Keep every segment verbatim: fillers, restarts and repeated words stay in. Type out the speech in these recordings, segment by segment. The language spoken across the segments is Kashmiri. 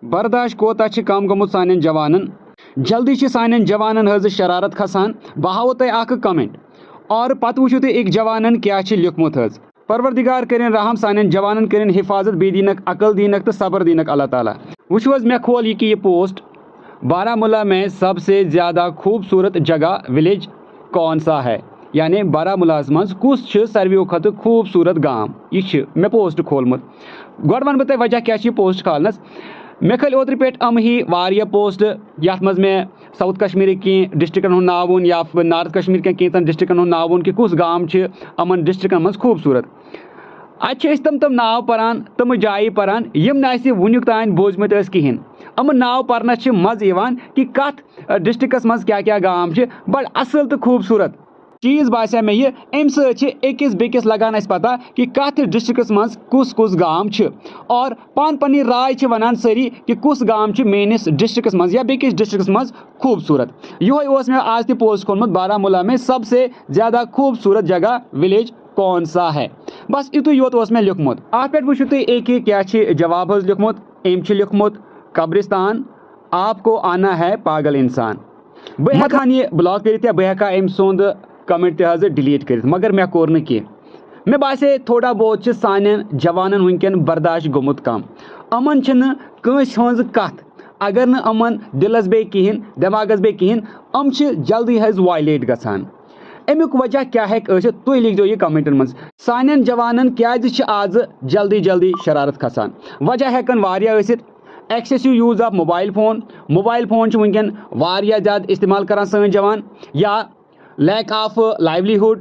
برداشت کوتاہ چھِ کم گوٚمُت سانٮ۪ن جوانن۔ جلدی چھِ سانٮ۪ن جوانن حظ شرارت کھسان۔ بہٕ ہاوو تۄہہِ اکھ comment اور پتہٕ وٕچھِو تُہۍ أکۍ جوانن کیٛاہ چھِ لیوٚکھمُت حظ۔ پروردگار کٔرِن رحم، سانٮ۪ن جوانن کٔرِن حفاظت، بیٚیہِ دیٖنکھ عقل، دیٖنکھ تہٕ صبر دیٖنکھ اللہ تعالیٰ۔ وٕچھِو حظ، مےٚ کھول یہِ کہِ یہِ post، بارہمولہ میں سب سے زیادہ خوبصورت جگہ village کون سا ہے؟ یعنی بارہمولاہس منٛز کُس چھُ ساروِیو کھۄتہٕ خوٗبصوٗرت گام؟ یہِ چھُ مےٚ post کھولمُت۔ گۄڈٕ وَنہٕ بہٕ تۄہہِ وجہ کیٛاہ چھُ یہِ post کھالنَس۔ مےٚ کھٔلۍ اوترٕ پٮ۪ٹھ یِم ہی واریاہ post، یَتھ منٛز مےٚ South کشمیٖرٕکۍ کینٛہہ districtن ہُنٛد ناو ووٚن یا North کشمیٖر کٮ۪ن کینٛژن districtن ہُنٛد ناو ووٚن کہِ کُس گام چھِ یِمَن districtن منٛز خوٗبصوٗرت۔ اَتہِ چھِ أسۍ تِم تِم ناو پَران، تِمہٕ جایہِ پَران، یِم نہٕ اَسہِ وٕنیُک تام بوٗزمٕتۍ ٲسۍ کِہیٖنۍ۔ یِمَن ناو پَرنَس چھِ مَزٕ یِوان کہِ کَتھ، ٲ، districtس منٛز کیٛاہ کیٛاہ گام چھِ، بَڑٕ اَصٕل تہٕ خوٗبصوٗرت۔ چیٖز باسیٛو مےٚ یہِ، اَمہِ سۭتۍ چھِ أکِس بیٚکِس لگان اَسہِ پتہ کہِ کَتھ districtس منٛز کُس کُس گام چھِ، اور پانہٕ پنٕنۍ راے چھِ وَنان سٲری کہِ کُس گام چھُ میٛٲنِس districtس منٛز یا بیٚکِس districtس منٛز خوٗبصوٗرت۔ یِہوٚے اوس مےٚ آز تہِ post کھولمُت، بارہمولہ میں سب سے زیادہ خوٗبصوٗرت جگہ village کون سا ہے۔ بس یِتُے یوت اوس مےٚ لیوٚکھمُت۔ اَتھ پٮ۪ٹھ وٕچھِو تُہۍ أکہِ کیٛاہ چھِ جواب حظ لیوٚکھمُت۔ أمۍ چھِ لیوٚکھمُت، قبرستان، آپ کو آنا ہے پاگل انسان۔ بہٕ ہٮ۪کہٕ ہا نہٕ یہِ block کٔرِتھ یا بہٕ ہٮ۪کہٕ ہا أمۍ سُنٛد comment تہِ حظ delete کٔرِتھ، مگر مےٚ کوٚر نہٕ کینٛہہ۔ مےٚ باسے تھوڑا بہت چھِ سانٮ۪ن جوانَن وٕنکٮ۪ن برداشت گوٚمُت کم۔ یِمَن چھِنہٕ کٲنٛسہِ ہٕنٛز کَتھ، اگر نہٕ یِمَن دِلَس بیٚیہِ کِہیٖنۍ، دٮ۪ماغَس بیٚیہِ کِہیٖنۍ، یِم چھِ جلدی حظ violate گژھان۔ اَمیُک وجہ کیٛاہ ہٮ۪کہِ ٲسِتھ، تُہۍ لیکھزیو یہِ commentن منٛز۔ سانٮ۪ن جوانَن کیٛازِ چھِ آزٕ جلدی جلدی شرارت کھسان؟ وجہ ہٮ۪کَن واریاہ ٲسِتھ۔ Excessive use of mobile phone، mobile phone چھِ وٕنکٮ۪ن واریاہ زیادٕ استعمال کران سٲنۍ جوان، یا lack of livelihood،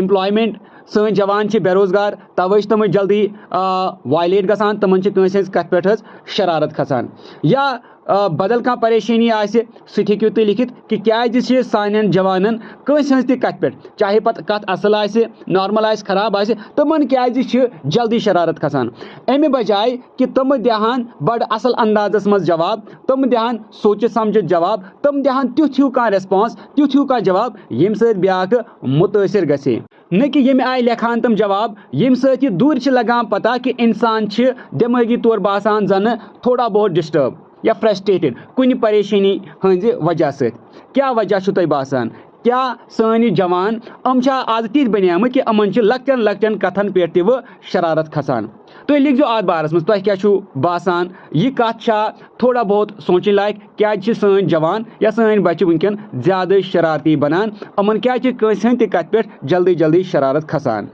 employment، سٲنۍ جوان چھِ بے روزگار، توے چھِ تِم جلدی، آ، violate گژھان، تِمن چھِ کٲنٛسہِ ہٕنٛز کتھ پٮ۪ٹھ حظ شرارت کھسان، یا، آ، بدل کانٛہہ پریشٲنی آسہِ، سُہ تہِ ہیٚکِو تُہۍ لیکھِتھ کہِ کیٛازِ چھِ سانٮ۪ن جوانن کٲنٛسہِ ہٕنٛز تہِ کتھ پٮ۪ٹھ، چاہے پتہٕ کتھ اصل آسہِ، normal آسہِ، خراب آسہِ، تِمن کیٛازِ چھِ جلدی شرارت کھسان؟ امہِ بجایہِ کہِ تِم دِہن بڑٕ اصل اندازس منٛز جواب، تِم دِہن سوٗنٛچِتھ سمجھِتھ جواب، تِم دِہن تیُتھ ہیوٗ کانٛہہ response، تیُتھ ہیوٗ کانٛہہ جواب، ییٚمہِ سۭتۍ بیٛاکھ مُتٲثر گژھِ۔ نہ کہِ ییٚمہِ آیہِ لیکھان تِم جواب، ییٚمہِ سۭتۍ یہِ دوٗرِ چھِ لگان پتہ کہِ انسان چھِ دٮ۪مٲغی طور باسان زنہٕ تھوڑا بہت disturb یا frustrated کُنہِ پریشٲنی ہٕنٛزِ وجہ سۭتۍ۔ کیٛاہ وجہ چھُ تۄہہِ باسان؟ کیٛاہ سٲنۍ یہِ جوان، یِم چھا آز تِتھۍ بنیمٕتۍ کہِ یِمن چھِ لۄکٹٮ۪ن لۄکٹٮ۪ن کتھن پٮ۪ٹھ تہِ وۄنۍ شرارت کھسان؟ تُہۍ لیکھزیو اتھ بارس منٛز، تۄہہِ کیٛاہ چھُو باسان؟ یہِ کتھ چھا تھوڑا بہت سونٛچٕنۍ لایق؟ کیٛازِ چھِ سٲنۍ جوان یا سٲنۍ بچہِ وٕنکٮ۪ن زیادٕ شرارتی بنان؟ یِمن کیٛازِ چھِ کٲنٛسہِ ہٕنٛدِ تہِ کتھِ پٮ۪ٹھ جلدی جلدی شرارت کھسان؟